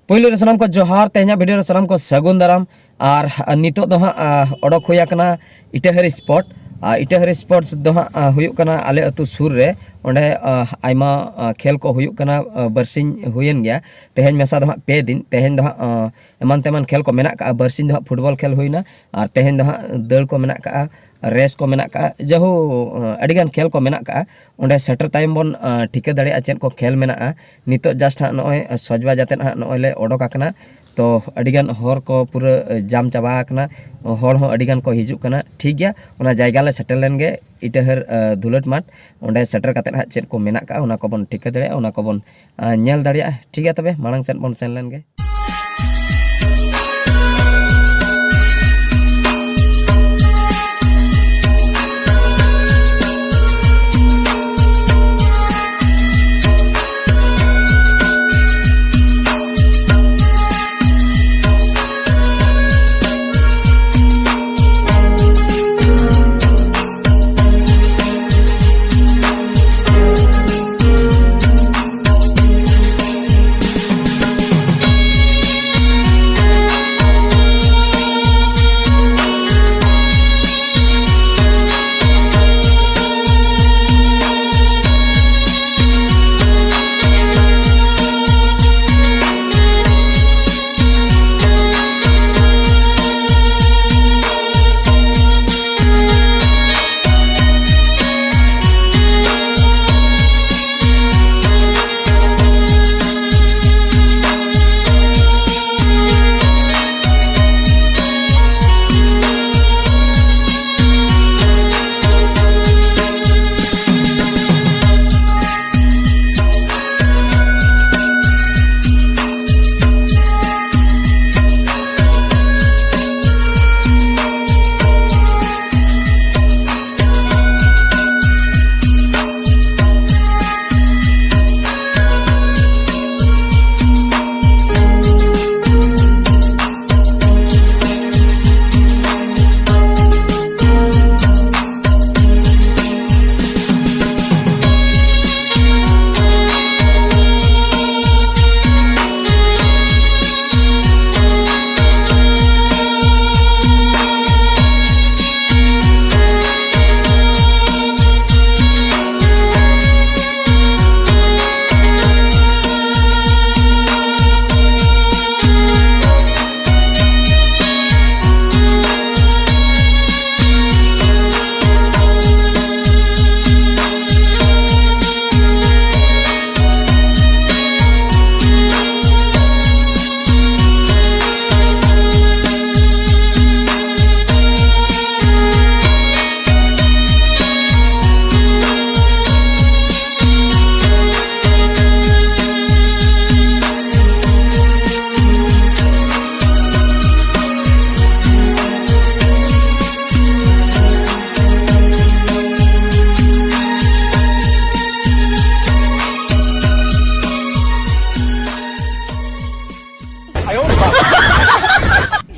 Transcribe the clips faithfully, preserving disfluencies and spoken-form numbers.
ᱯᱳᱭᱞᱳ ᱨᱮ ᱥᱟᱱᱟᱢ ᱠᱚ ᱡᱚᱦᱟᱨ, ᱛᱮᱦᱮᱧᱟᱜ ᱵᱷᱤᱰᱤᱭᱳ ᱨᱮ ᱥᱟᱱᱟᱢ ᱠᱚ ᱥᱟᱹᱜᱩᱱ ᱫᱟᱨᱟᱢ᱾ ᱟᱨ ᱱᱤᱛᱚᱜ ᱫᱚ ᱦᱟᱸᱜ ᱟ, ᱚᱰᱚᱠ ᱦᱩᱭ ᱟᱠᱟᱱᱟ ᱤᱴᱟᱹᱦᱟᱹᱨᱤ ᱥᱯᱚᱴ᱾ ᱟᱨ ᱤᱴᱟᱹᱦᱟᱹᱨᱤ ᱥᱯᱚᱴ ᱫᱚ ᱦᱟᱸᱜ ᱟ, ᱦᱩᱭᱩᱜ ᱠᱟᱱᱟ ᱟᱞᱮ ᱟᱹᱛᱩ ᱥᱩᱨ ᱨᱮ᱾ ᱚᱸᱰᱮ ᱟ, ᱟᱭᱢᱟ ᱟ, ᱠᱷᱮᱞ ᱠᱚ ᱦᱩᱭᱩᱜ ᱠᱟᱱᱟ᱾ ᱟ, ᱵᱟᱨᱥᱤᱧ ᱦᱩᱭᱮᱱ ᱜᱮᱭᱟ, ᱛᱮᱦᱮᱧ ᱢᱮᱥᱟ ᱫᱚ ᱦᱟᱸᱜ ᱯᱮ ᱫᱤᱱ᱾ ᱛᱮᱦᱮᱧ ᱫᱚ ᱦᱟᱸᱜ ᱟ, ᱮᱢᱟᱱ ᱛᱮᱢᱟᱱ ᱠᱷᱮᱞ ᱠᱚ ᱢᱮᱱᱟᱜ ᱠᱟᱜᱼᱟ᱾ ᱵᱟᱨᱥᱤᱧ ᱫᱚ ᱦᱟᱸᱜ ᱯᱷᱩᱴᱵᱚᱞ ᱠᱷᱮᱞ ᱦᱩᱭᱱᱟ, ᱟᱨ ᱛᱮᱦᱮᱧ ᱫᱚ ᱦᱟᱸᱜ ᱫᱟᱹᱲ ᱠᱚ ᱢᱮᱱᱟᱜ ᱠᱟᱜᱼᱟ, ᱨᱮᱥ ᱠᱚ ᱢᱮᱱᱟᱜ ᱠᱟᱜᱼᱟ᱾ ᱡᱟᱦᱳ, ᱟ, ᱟᱹᱰᱤᱜᱟᱱ ᱠᱷᱮᱞ ᱠᱚ ᱢᱮᱱᱟᱜ ᱠᱟᱜᱼᱟ᱾ ᱚᱸᱰᱮ ᱥᱮᱴᱮᱨ ᱛᱟᱭᱚᱢ ᱵᱚᱱ ᱟ, ᱴᱷᱤᱠᱟᱹ ᱫᱟᱲᱮᱭᱟᱜᱼᱟ ᱪᱮᱫ ᱠᱚ ᱠᱷᱮᱞ ᱢᱮᱱᱟᱜᱼᱟ᱾ ᱱᱤᱛᱚᱜ ᱡᱟᱥᱴ ᱦᱟᱸᱜ ᱱᱚᱜᱼᱚᱭ ᱥᱚᱡᱽᱵᱟ ᱡᱟᱛᱮ ᱦᱟᱸᱜ ᱱᱚᱜᱼᱚᱭ ᱞᱮ ᱚᱰᱚᱠ ᱟᱠᱟᱱᱟ᱾ ᱛᱚ ᱟᱹᱰᱤᱜᱟᱱ ᱦᱚᱨ ᱠᱚ ᱯᱩᱨᱟᱹ ᱡᱟᱢ ᱪᱟᱵᱟ ᱟᱠᱟᱱᱟ, ᱦᱚᱲ ᱦᱚᱸ ᱟᱹᱰᱤᱜᱟᱱ ᱠᱚ ᱦᱤᱡᱩᱜ ᱠᱟᱱᱟ᱾ ᱴᱷᱤᱠ ᱜᱮᱭᱟ, ᱚᱱᱟ ᱡᱟᱭᱜᱟ ᱞᱮ ᱥᱮᱴᱮᱨ ᱞᱮᱱ ᱜᱮ, ᱤᱴᱟᱹᱦᱟᱹᱨ ᱟ, ᱫᱷᱩᱞᱟᱹᱴ ᱢᱟᱴᱷ᱾ ᱚᱸᱰᱮ ᱥᱮᱴᱮᱨ ᱠᱟᱛᱮ ᱦᱟᱸᱜ ᱪᱮᱫ ᱠᱚ ᱢᱮᱱᱟᱜ ᱠᱟᱜᱼᱟ, ᱚᱱᱟ ᱠᱚᱵᱚᱱ ᱴᱷᱤᱠᱟᱹ ᱫᱟᱲᱮᱭᱟᱜᱼᱟ, ᱚᱱᱟ ᱠᱚᱵᱚᱱ ᱟ, ᱧᱮᱞ ᱫᱟᱲᱮᱭᱟᱜᱼᱟ᱾ ᱴᱷᱤᱠ ᱜᱮᱭᱟ, ᱛᱚᱵᱮ ᱢᱟᱲᱟᱝ ᱥᱮᱫ ᱵᱚᱱ ᱥᱮᱱ ᱞᱮᱱ ᱜᱮ᱾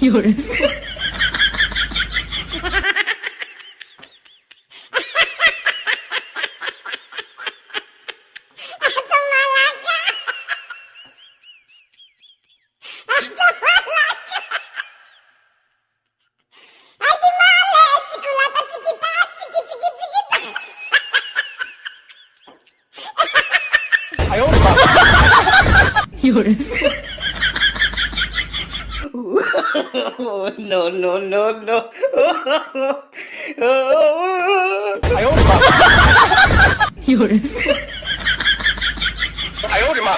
有人。有人。No, no, no, no. 哎呦我的妈！有人。哎呦我的妈！